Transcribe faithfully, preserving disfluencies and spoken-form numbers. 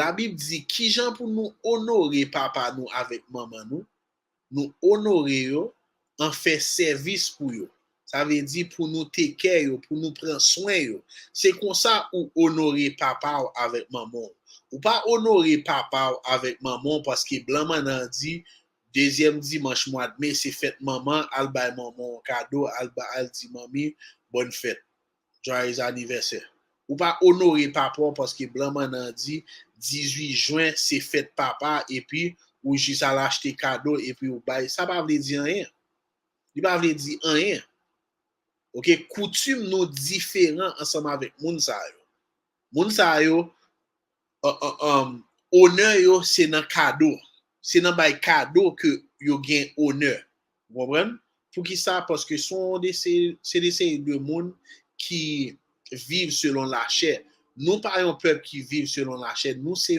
Labib di, kijan pou nou onore papa nou avèk manman nou? Nou onore yo an fè sèvis pou yo. Sa vle di pou nou take care yo, pou nou pran swen yo. Se konsa ou onore papa w avèk manman w. Ou pa onore papa w avèk manman w paske blan mannan di, dezyèm dimanch mwa d me, se fèt manman, al bay manman w kado, al, ba, al di manmi, bòn fèt. Joyeux anniversaire. Ou pa onore papa w paske blan mannan di dizuit jen se fèt papa epi ou jis al achte kado epi ou bay. Sa pa vle di anyen. Li pa vle di anyen. Oke, koutim nou diferan ansanm avèk moun sa yo. Moun sa yo, uh, uh, um, onè yo se nan kado. Se nan bay kado ke yo gen onè. Ou konprann? Poukisa? Paske se de, se de seri de moun ki viv selon lachè. Nou pa yon pèp ki viv selon lachè. Nou se